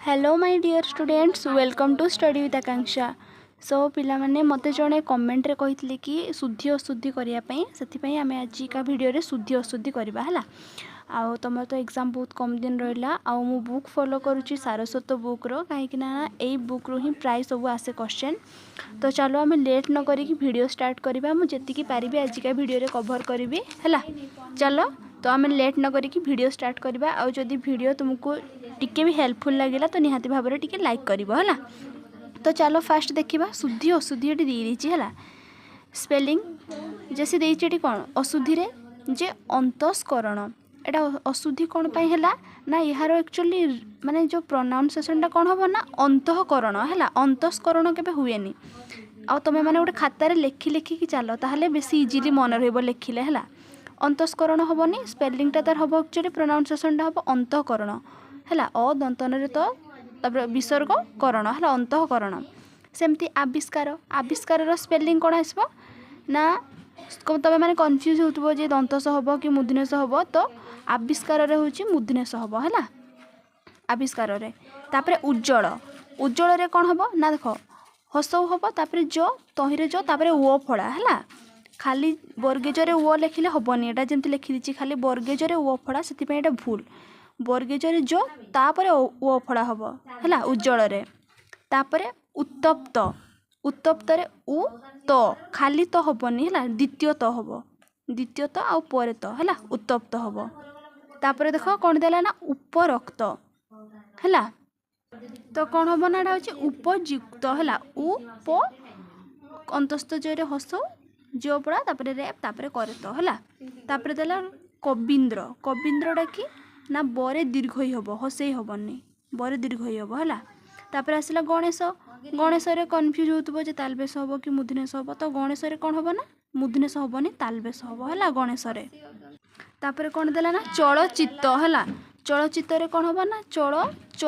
Hello my dear students, welcome to Study with Akanksha. So ପିଲାମାନେ, ମୋତେ ଜଣେ କମେଣ୍ଟରେ କହିଥିଲେ କି ଶୁଦ୍ଧି ଅଶୁଦ୍ଧି କରିବା ପାଇଁ। ସେଥିପାଇଁ ଆମେ ଆଜିକା ଭିଡ଼ିଓରେ ଶୁଦ୍ଧି ଅଶୁଦ୍ଧି କରିବା, ହେଲା? ଆଉ ତୁମର ତ ଏକ୍ଜାମ୍ ବହୁତ କମ୍ ଦିନ ରହିଲା। ଆଉ ମୁଁ ବୁକ୍ ଫଲୋ କରୁଛି ସାରସ୍ୱତ ବୁକ୍ର, କାହିଁକିନା ଏଇ ବୁକ୍ରୁ ହିଁ ପ୍ରାୟ ସବୁ ଆସେ କ୍ୱେଶ୍ଚନ୍। ତ ଚାଲ, ଆମେ ଲେଟ୍ ନ କରିକି ଭିଡ଼ିଓ ଷ୍ଟାର୍ଟ କରିବା। ମୁଁ ଯେତିକି ପାରିବି ଆଜିକା ଭିଡ଼ିଓରେ କଭର୍ କରିବି, ହେଲା? ଚାଲ ତ, ଆମେ ଲେଟ୍ ନ କରିକି ଭିଡ଼ିଓ ଷ୍ଟାର୍ଟ କରିବା। ଆଉ ଯଦି ଭିଡ଼ିଓ ତୁମକୁ ଟିକେ ବି ହେଲ୍ପଫୁଲ୍ ଲାଗିଲା, ତ ନିହାତି ଭାବରେ ଟିକେ ଲାଇକ୍ କରିବ, ହେଲା? ତ ଚାଲ, ଫାଷ୍ଟ ଦେଖିବା ଶୁଦ୍ଧି ଅଶୁଦ୍ଧି। ଏଠି ଦେଇଦେଇଛି, ହେଲା, ସ୍ପେଲିଂ ଯେ ସେ ଦେଇଛି। ଏଠି କ'ଣ ଅଶୁଦ୍ଧିରେ ଯେ ଅନ୍ତସ୍କରଣ, ଏଇଟା ଅଶୁଦ୍ଧି କ'ଣ ପାଇଁ ହେଲା ନା ଏହାର ଆକ୍ଚୁଆଲି ମାନେ ଯେଉଁ ପ୍ରନାଉନ୍ସିଏସନ୍ଟା କ'ଣ ହେବ ନା ଅନ୍ତଃକରଣ, ହେଲା? ଅନ୍ତସ୍କରଣ କେବେ ହୁଏନି। ଆଉ ତୁମେ ମାନେ ଗୋଟେ ଖାତାରେ ଲେଖି ଲେଖିକି ଚାଲ, ତାହେଲେ ବେଶୀ ଇଜିଲି ମନେ ରହିବ ଲେଖିଲେ, ହେଲା? ଅନ୍ତସ୍କରଣ ହେବନି। ସ୍ପେଲିଂଟା ତାର ହେବ, ଆକ୍ଚୁଆଲି ପ୍ରନାଉନ୍ସିଏସନ୍ଟା ହେବ ଅନ୍ତଃକରଣ, ହେଲା? ଅ ଦନ୍ତନରେ ତ, ତାପରେ ବିସର୍ଗ କରଣ, ହେଲା? ଅନ୍ତଃକରଣ। ସେମିତି ଆବିଷ୍କାର। ଆବିଷ୍କାରର ସ୍ପେଲିଂ କ'ଣ ଆସିବ ନା ତମେ ମାନେ କନଫ୍ୟୁଜ୍ ହେଉଥିବ ଯେ ଦନ୍ତସ ହେବ କି ମୂର୍ଦ୍ଧନ୍ୟସ ହେବ। ତ ଆବିଷ୍କାରରେ ହେଉଛି ମୂର୍ଦ୍ଧନ୍ୟସ ହେବ, ହେଲା, ଆବିଷ୍କାରରେ। ତାପରେ ଉଜ୍ଜଳ। ଉଜ୍ଜଳରେ କ'ଣ ହେବ ନା ଦେଖ, ହସଉ ହେବ, ତାପରେ ଜ, ତହିଁରେ ଜ, ତାପରେ ଓ ଫଳା, ହେଲା? ଖାଲି ବର୍ଗେଜରେ ଓ ଲେଖିଲେ ହେବନି। ଏଇଟା ଯେମିତି ଲେଖିଦେଇଛି ଖାଲି ବର୍ଗେଜରେ ଓ ଫଳା, ସେଥିପାଇଁ ଏଇଟା ଭୁଲ। ବର୍ଗେଜରେ ଜ, ତାପରେ ଓ ଫଳା ହେବ, ହେଲା, ଉଜ୍ଜଳରେ। ତାପରେ ଉତ୍ତପ୍ତ। ଉତ୍ତପ୍ତରେ ଉ ତ, ଖାଲି ତ ହେବନି, ହେଲା? ଦ୍ୱିତୀୟ ତ ହେବ, ଦ୍ୱିତୀୟ ତ ଆଉ ପରେ ତ, ହେଲା? ଉତ୍ତପ୍ତ ହେବ। ତାପରେ ଦେଖ କ'ଣ ଦେଲା ନା ଉପରକ୍ତ, ହେଲା? ତ କ'ଣ ହେବ ନା ଏଇଟା ହେଉଛି ଉପଯୁକ୍ତ, ହେଲା? ଉପ ଅନ୍ତସ୍ଥ ଜୟରେ ହସଉ ଜିଓ ପଡ଼ା, ତାପରେ ରେପ୍, ତାପରେ କରେ ତ, ହେଲା? ତାପରେ ଦେଲା କବୀନ୍ଦ୍ର। କବୀନ୍ଦ୍ରଟା କି ନା ବରେ ଦୀର୍ଘଇ ହେବ, ହସେଇ ହେବନି, ବରେ ଦୀର୍ଘଇ ହେବ, ହେଲା? ତାପରେ ଆସିଲା ଗଣେଶ। ଗଣେଶରେ କନଫ୍ୟୁଜ୍ ହେଉଥିବ ଯେ ତାଲବେଶ ହେବ କି ମୂର୍ଦ୍ଧନ୍ୟସ ହେବ। ତ ଗଣେଶରେ କ'ଣ ହେବ ନା ମୂର୍ଦ୍ଧନ୍ୟସ ହେବନି, ତାଲବେଶ ହେବ, ହେଲା, ଗଣେଶରେ। ତାପରେ କ'ଣ ଦେଲା ନା ଚଳଚିତ୍ତ, ହେଲା? ଚଳଚିତ୍ତରେ କ'ଣ ହେବ ନା ଚଳ ଚ,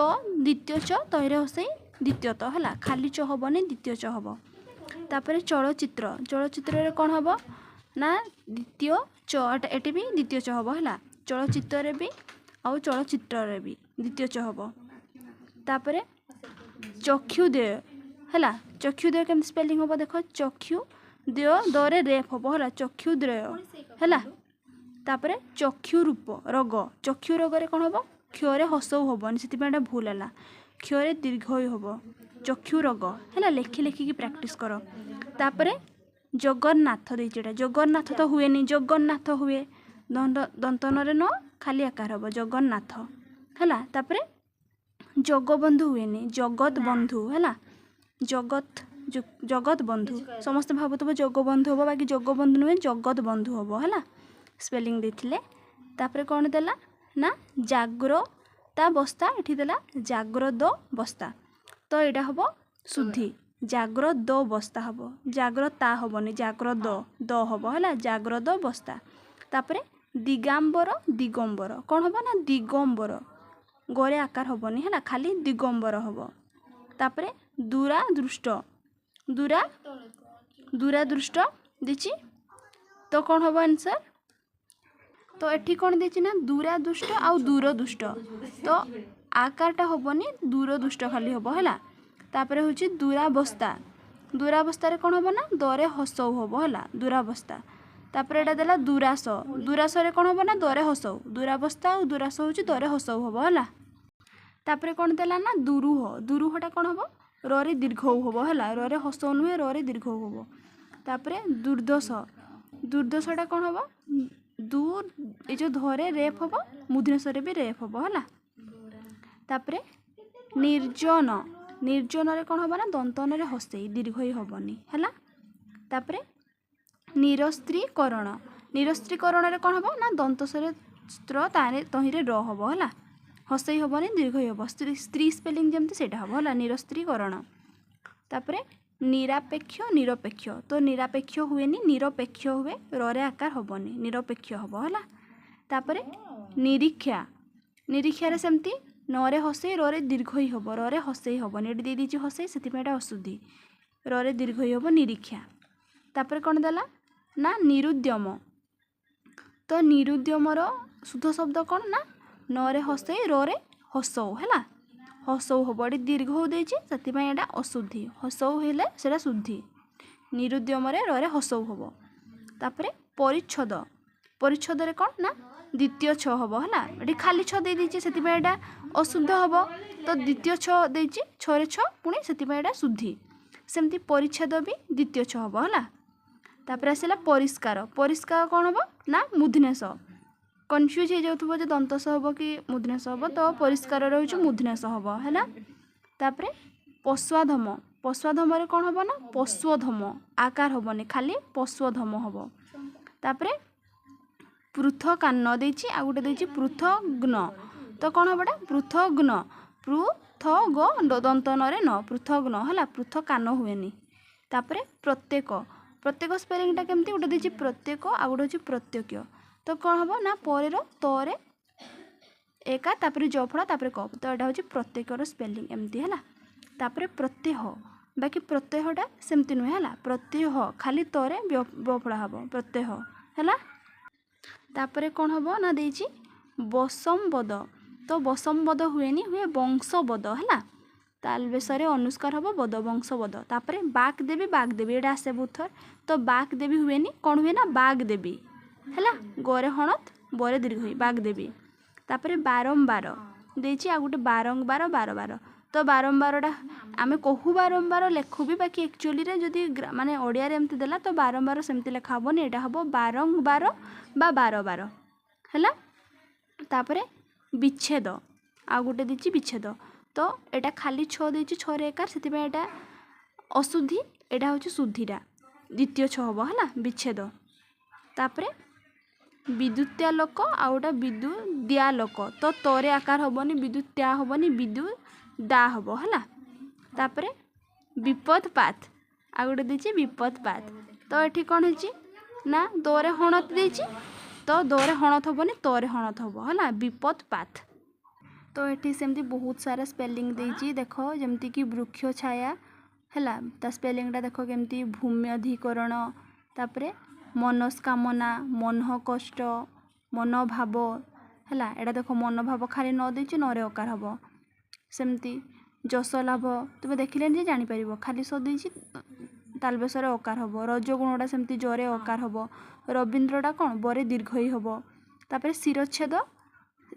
ଦ୍ୱିତୀୟ ଚ, ତହିଁରେ ହସେଇ ଦ୍ୱିତୀୟ ତ, ହେଲା? ଖାଲି ଚ ହେବନି, ଦ୍ୱିତୀୟ ଚ ହେବ। ତାପରେ ଚଳଚ୍ଚିତ୍ର। ଚଳଚ୍ଚିତ୍ରରେ କ'ଣ ହେବ ନା ଦ୍ୱିତୀୟ ଚ, ଏଠି ବି ଦ୍ୱିତୀୟ ଚ ହେବ, ହେଲା? ଚଳଚ୍ଚିତ୍ରରେ ବି ଆଉ ଚଳଚ୍ଚିତ୍ରରେ ବି ଦ୍ୱିତୀୟ ଚ ହେବ। ତାପରେ ଚକ୍ଷୁଦେୟ, ହେଲା? ଚକ୍ଷୁଦେୟ କେମିତି ସ୍ପେଲିଂ ହେବ ଦେଖ। ଚକ୍ଷୁ ଦେୟ, ଦରେ ରେଫ୍ ହେବ, ହେଲା? ଚକ୍ଷୁଦ୍ରୟ, ହେଲା? ତାପରେ ଚକ୍ଷୁ ରୂପ ରୋଗ। ଚକ୍ଷୁ ରୋଗରେ କ'ଣ ହେବ? କ୍ଷରେ ହସଉ ହେବନି, ସେଥିପାଇଁ ଏଇଟା ଭୁଲ ହେଲା। କ୍ଷରେ ଦୀର୍ଘ ହେବ, ଚକ୍ଷୁ ରୋଗ, ହେଲା? ଲେଖି ଲେଖିକି ପ୍ରାକ୍ଟିସ୍ କର। ତାପରେ ଜଗନ୍ନାଥ ଦେଇଛି ଏଇଟା। ଜଗନ୍ନାଥ ତ ହୁଏନି, ଜଗନ୍ନାଥ ହୁଏ। ଦନ୍ତନରେ ନ, ଖାଲି ଆକାର ହେବ, ଜଗନ୍ନାଥ, ହେଲା? ତାପରେ ଜଗବନ୍ଧୁ ହୁଏନି, ଜଗତ ବନ୍ଧୁ, ହେଲା? ଜଗତ, ଜଗତ ବନ୍ଧୁ। ସମସ୍ତେ ଭାବୁଥିବ ଜଗବନ୍ଧୁ ହେବ, ବାକି ଜଗବନ୍ଧୁ ନୁହେଁ, ଜଗତ ବନ୍ଧୁ ହେବ, ହେଲା? ସ୍ପେଲିଂ ଦେଇଥିଲେ। ତାପରେ କ'ଣ ଦେଲା ନା ଜାଗ୍ରତା ବସ୍ତା। ଏଠି ଦେଲା ଜାଗ୍ରଦ ବସ୍ତା। ତ ଏଇଟା ହେବ ଶୁଦ୍ଧି, ଜାଗ୍ରଦ ବସ୍ତା ହେବ, ଜାଗ୍ରତା ହେବନି, ଜାଗ୍ରଦ ଦ ହେବ, ହେଲା? ଜାଗ୍ରଦ ବସ୍ତା। ତାପରେ ଦିଗାମ୍ବର। ଦିଗମ୍ବର କ'ଣ ହେବ ନା ଦିଗମ୍ବର, ଗରେ ଆକାର ହେବନି, ହେଲା? ଖାଲି ଦିଗମ୍ବର ହେବ। ତାପରେ ଦୂରାଦୃଷ୍ଟ। ଦୂରାଦୃଷ୍ଟ ଦେଇଛି, ତ କ'ଣ ହେବ ଆନ୍ସର୍? ତ ଏଠି କ'ଣ ଦେଇଛି ନା ଦୂରାଦୃଷ୍ଟ ଆଉ ଦୂରଦୃଷ୍ଟ। ତ ଆକାରଟା ହେବନି, ଦୂରଦୃଷ୍ଟ ଖାଲି ହେବ, ହେଲା? ତାପରେ ହେଉଛି ଦୁରାବସ୍ଥା। ଦୁରାବସ୍ଥାରେ କ'ଣ ହେବ ନା ଦରେ ହସଉ ହେବ, ହେଲା, ଦୁରାବସ୍ଥା। ତାପରେ ଏଇଟା ଦେଲା ଦୁରାସ। ଦୁରାସରେ କ'ଣ ହେବ ନା ଦରେ ହସଉ। ଦୁରାବସ୍ଥା ଆଉ ଦୁରାସ ହେଉଛି ଦରେ ହସଉ ହେବ, ହେଲା? ତାପରେ କ'ଣ ଦେଲା ନା ଦୁରୂହ। ଦୁରୂହଟା କ'ଣ ହେବ? ରରେ ଦୀର୍ଘ ହେବ, ହେଲା? ରରେ ହସଉ ନୁହେଁ, ରରେ ଦୀର୍ଘ ହେବ। ତାପରେ ଦୁର୍ଦ୍ଦଶ। ଦୁର୍ଦ୍ଦଶଟା କ'ଣ ହେବ? ଦୁ ଏ ଯେଉଁ ଧରେ ରେଫ୍ ହେବ, ମୂର୍ଦ୍ଧନ୍ୟସରେ ବି ରେଫ୍ ହେବ, ହେଲା? ତାପରେ ନିର୍ଜନ। ନିର୍ଜନରେ କ'ଣ ହେବ ନା ଦନ୍ତନରେ ହସେଇ, ଦୀର୍ଘଇ ହେବନି, ହେଲା? ତାପରେ ନିରସ୍ତ୍ରୀକରଣ। ନିରସ୍ତ୍ରୀକରଣରେ କ'ଣ ହେବ ନା ଦନ୍ତସରେ ସ୍ତ୍ର, ତାରେ ତହିଁରେ ର ହେବ, ହେଲା? ହସେଇ ହେବନି, ଦୀର୍ଘଇ ହେବ। ସ୍ତ୍ରୀ, ସ୍ତ୍ରୀ ସ୍ପେଲିଂ ଯେମିତି ସେଇଟା ହେବ, ହେଲା, ନିରସ୍ତ୍ରୀକରଣ। ତାପରେ ନିରାପେକ୍ଷ, ନିରପେକ୍ଷ। ତ ନିରାପେକ୍ଷ ହୁଏନି, ନିରପେକ୍ଷ ହୁଏ, ରରେ ଆକାର ହେବନି, ନିରପେକ୍ଷ ହେବ, ହେଲା? ତାପରେ ନିରୀକ୍ଷା। ନିରୀକ୍ଷାରେ ସେମିତି ନରେ ହସେଇ, ରରେ ଦୀର୍ଘଇ ହେବ, ରରେ ହସେଇ ହେବନି। ଏଠି ଦେଇଦେଇଛି ହସେଇ, ସେଥିପାଇଁ ଏଇଟା ଅଶୁଦ୍ଧି। ରରେ ଦୀର୍ଘଇ ହେବ, ନିରୀକ୍ଷା। ତାପରେ କ'ଣ ଦେଲା ନା ନିରୁଦ୍ୟମ। ତ ନିରୁଦ୍ୟମର ଶୁଦ୍ଧ ଶବ୍ଦ କ'ଣ ନା ନରେ ହସେଇ, ରରେ ହସଉ, ହେଲା? ହସଉ ହେବ। ଏଠି ଦୀର୍ଘ ଦେଇଛି, ସେଥିପାଇଁ ଏଇଟା ଅଶୁଦ୍ଧି। ହସଉ ହେଲେ ସେଇଟା ଶୁଦ୍ଧି। ନିରୁଦ୍ୟମରେ ରରେ ହସଉ ହେବ। ତାପରେ ପରିଚ୍ଛଦ, ପରିଚ୍ଛଦରେ କ'ଣ ନା ଦ୍ୱିତୀୟ ଛ ହେବ ହେଲା। ଏଠି ଖାଲି ଛ ଦେଇଦେଇଛି, ସେଥିପାଇଁ ଏଇଟା ଅଶୁଦ୍ଧ ହେବ। ତ ଦ୍ୱିତୀୟ ଛ ଦେଇଛି, ଛରେ ଛ ପୁଣି, ସେଥିପାଇଁ ଏଇଟା ଶୁଦ୍ଧି। ସେମିତି ପରିଚ୍ଛେଦ ବି ଦ୍ୱିତୀୟ ଛ ହେବ ହେଲା। ତାପରେ ଆସିଲା ପରିଷ୍କାର। ପରିଷ୍କାର କ'ଣ ହେବ ନା ମୂର୍ଦ୍ଧନ୍ୟ। କନଫ୍ୟୁଜ୍ ହେଇଯାଉଥିବ ଯେ ଦନ୍ତସ ହେବ କି ମୂର୍ଦ୍ଧନ୍ୟ ହେବ, ତ ପରିଷ୍କାର ରହୁଛି ମୂର୍ଦ୍ଧନ୍ୟ ହେବ ହେଲା। ତାପରେ ପଶ୍ୱାଧମ, ପଶ୍ୱାଧମରେ କ'ଣ ହେବ ନା ପଶ୍ୱଧମ, ଆକାର ହେବନି, ଖାଲି ପଶ୍ୱଧମ ହେବ। ତାପରେ ପୃଥକାନ ଦେଇଛି, ଆଉ ଗୋଟେ ଦେଇଛି ପୃଥଗ୍ନ। ତ କ'ଣ ହେବ ଏଇଟା? ପୃଥଗ୍ନ, ପୃଥ ଗ ଦନ୍ତନରେ ନ, ପୃଥଗ୍ନ ହେଲା, ପୃଥକାନ ହୁଏନି। ତାପରେ ପ୍ରତ୍ୟେକ, ପ୍ରତ୍ୟେକ ସ୍ପେଲିଂଟା କେମିତି? ଗୋଟେ ଦେଇଛି ପ୍ରତ୍ୟେକ, ଆଉ ଗୋଟେ ହେଉଛି ପ୍ରତ୍ୟକ୍ଷ। ତ କ'ଣ ହେବ ନା ପରେର ତରେ ଏକା, ତାପରେ ଜ ଫଳା, ତାପରେ କ। ତ ଏଇଟା ହେଉଛି ପ୍ରତ୍ୟେକର ସ୍ପେଲିଂ ଏମିତି ହେଲା। ତାପରେ ପ୍ରତ୍ୟହ, ବାକି ପ୍ରତ୍ୟହଟା ସେମିତି ନୁହେଁ ହେଲା। ପ୍ରତ୍ୟହ ଖାଲି ତରେ ବ ଫଳା ହେବ, ପ୍ରତ୍ୟହ ହେଲା। ତାପରେ କ'ଣ ହେବ ନା ଦେଇଛି ବସମ୍ବଦ। ତ ବସମ୍ବଦ ହୁଏନି, ହୁଏ ବଂଶବଦ ହେଲା। ତାଲବେଶରେ ଅନୁସ୍କାର ହେବ ବଦ, ବଂଶବଦ। ତାପରେ ବାକ୍ ଦେବୀ, ବାଗ୍ ଦେବୀ ଏଇଟା ଆସେ ବହୁତ ଥର। ତ ବାକ୍ ଦେବୀ ହୁଏନି, କ'ଣ ହୁଏ ନା ବାଗ୍ ଦେବୀ ହେଲା। ଗରେ ହଣତ, ବରେ ଦୀର୍ଘ, ବାଗ୍ ଦେବୀ। ତାପରେ ବାରମ୍ବାର ଦେଇଛି, ଆଉ ଗୋଟେ ବାରମ୍ବାର, ବାର ବାର। ତ ବାରମ୍ବାରଟା ଆମେ କହୁ ବାରମ୍ବାର, ଲେଖୁ ବି, ବାକି ଆକ୍ଚୁଆଲିରେ ଯଦି ମାନେ ଓଡ଼ିଆରେ ଏମିତି ଦେଲା ତ ବାରମ୍ବାର ସେମିତି ଲେଖା ହେବନି, ଏଇଟା ହେବ ବାରମ୍ବାର ବା ବାର ବାର ହେଲା। ତାପରେ ବିଚ୍ଛେଦ, ଆଉ ଗୋଟେ ଦେଇଛି ବିଚ୍ଛେଦ। ତ ଏଇଟା ଖାଲି ଛଅ ଦେଇଛି, ଛଅରେ ଏକାର, ସେଥିପାଇଁ ଏଇଟା ଅଶୁଦ୍ଧି, ଏଇଟା ହେଉଛି ଶୁଦ୍ଧିଟା, ଦ୍ୱିତୀୟ ଛଅ ହେବ ହେଲା, ବିଚ୍ଛେଦ। ତାପରେ ବିଦ୍ୟୁତ୍ୟାଲୋକ, ଆଉ ଗୋଟେ ବିଦ୍ୟୁଦ୍ୟାଲୋକ। ତ ତରେ ଆକାର ହେବନି, ବିଦ୍ୟୁତ୍ୟା ହେବନି, ବିଦ୍ୟୁ ଦା ହେବ ହେଲା। ତାପରେ ବିପଦ ପାତ, ଆଉ ଗୋଟେ ଦେଇଛି ବିପଦ ପାତ। ତ ଏଠି କ'ଣ ହେଇଛି ନା ଦରେ ହଣତ ଦେଇଛି, ତ ଦରେ ହଣତ ହେବନି, ତରେ ହଣତ ହେବ ହେଲା, ବିପଦ ପାତ। ତ ଏଠି ସେମିତି ବହୁତ ସାରା ସ୍ପେଲିଂ ଦେଇଛି ଦେଖ, ଯେମିତିକି ବୃକ୍ଷ ଛାୟା ହେଲା, ତା ସ୍ପେଲିଂଟା ଦେଖ କେମିତି, ଭୂମ୍ୟଧିକରଣ, ତାପରେ ମନସ୍କାମନା, ମନଃ କଷ୍ଟ, ମନୋଭାବ ହେଲା। ଏଇଟା ଦେଖ ମନୋଭାବ ଖାଲି ନ ଦେଇଛି, ନରେ ଅକାର ହେବ। ସେମିତି ଯଶ ଲାଭ, ତୁମେ ଦେଖିଲେ ନିଜେ ଜାଣିପାରିବ, ଖାଲି ସ ଦେଇଛି, ତାଲବେଶରେ ଅକାର ହେବ। ରଜଗୁଣଟା ସେମିତି ଜରେ ଅକାର ହେବ। ରବୀନ୍ଦ୍ରଟା କ'ଣ ବରେ ଦୀର୍ଘଇ ହେବ। ତାପରେ ଶିରଚ୍ଛେଦ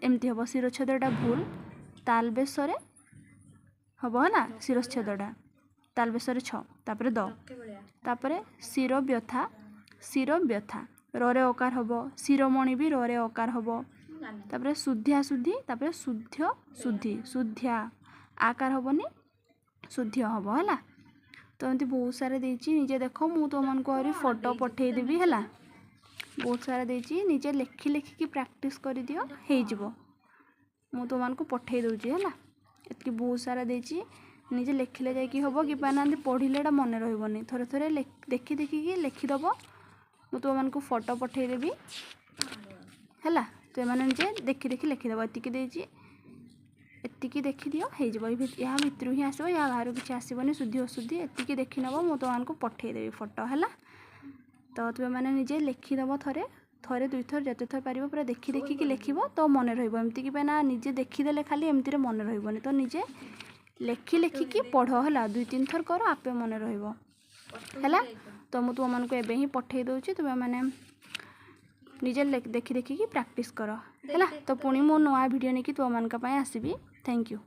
ଏମିତି ହେବ, ଶିରଚ୍ଛେଦଟା ଭୁଲ, ତାଲବେଶରେ ହେବ ହେଲା, ଶିରଚ୍ଛେଦଟା ତାଲବେଶରେ ଛ, ତାପରେ ଦ। ତାପରେ ଶିର ବ୍ୟଥା, ଶିର ବ୍ୟଥା ରରେ ଅକାର ହେବ। ଶିରୋମଣି ବି ରରେ ଅକାର ହେବ। ତାପରେ ଶୁଦ୍ଧ୍ୟା ଶୁଦ୍ଧି, ତାପରେ ଶୁଦ୍ଧ ଶୁଦ୍ଧି, ଶୁଦ୍ଧ୍ୟା ଆକାର ହେବନି, ଶୁଦ୍ଧ ହେବ ହେଲା। ତ ଏମିତି ବହୁତ ସାରା ଦେଇଛି, ନିଜେ ଦେଖ, ମୁଁ ତୁମମାନଙ୍କୁ ଆହୁରି ଫଟୋ ପଠେଇଦେବି ହେଲା। ବହୁତ ସାରା ଦେଇଛି, ନିଜେ ଲେଖି ଲେଖିକି ପ୍ରାକ୍ଟିସ୍ କରିଦିଅ, ହେଇଯିବ। ମୁଁ ତୁମମାନଙ୍କୁ ପଠେଇ ଦେଉଛି ହେଲା। ଏତିକି ବହୁତ ସାରା ଦେଇଛି, ନିଜେ ଲେଖିଲେ ଯାଇକି ହେବ କି ପାରୁନାହାନ୍ତି, ପଢ଼ିଲେ ଏଇଟା ମନେ ରହିବନି। ଥରେ ଥରେ ଦେଖି ଦେଖିକି ଲେଖିଦେବ। ମୁଁ ତୁମମାନଙ୍କୁ ଫଟୋ ପଠେଇଦେବି ହେଲା, ତୁମେମାନେ ନିଜେ ଦେଖି ଦେଖି ଲେଖିଦେବ। ଏତିକି ଦେଇଛି, ଏତିକି ଦେଖିଦିଅ, ହେଇଯିବ। ଏହା ଭିତରୁ ହିଁ ଆସିବ, ଏହା ବାହାରୁ କିଛି ଆସିବନି। ଶୁଦ୍ଧି ଅଶୁଦ୍ଧି ଏତିକି ଦେଖିନେବ, ମୁଁ ତୁମମାନଙ୍କୁ ପଠେଇଦେବି ଫଟୋ ହେଲା। ତ ତୁମେମାନେ ନିଜେ ଲେଖିଦେବ ଥରେ ଥରେ, ଦୁଇଥର, ଯେତେ ଥର ପାରିବ ପୁରା ଦେଖି ଦେଖିକି ଲେଖିବ, ତ ମନେ ରହିବ। ଏମିତିକି ପାଇଁ ନା ନିଜେ ଦେଖିଦେଲେ ଖାଲି ଏମିତିରେ ମନେ ରହିବନି, ତ ନିଜେ ଲେଖି ଲେଖିକି ପଢ଼ ହେଲା, 2-3 ଥର କର, ଆପେ ମନେ ରହିବ ହେଲା। ତ ମୁଁ ତୁମମାନଙ୍କୁ ଏବେ ହିଁ ପଠେଇ ଦେଉଛି, ତୁମେମାନେ ନିଜେ ଦେଖି ଦେଖିକି ପ୍ରାକ୍ଟିସ୍ କର ହେଲା। ତ ପୁଣି ମୁଁ ନୂଆ ଭିଡ଼ିଓ ନେଇକି ତୁମମାନଙ୍କ ପାଇଁ ଆସିବି। Thank you.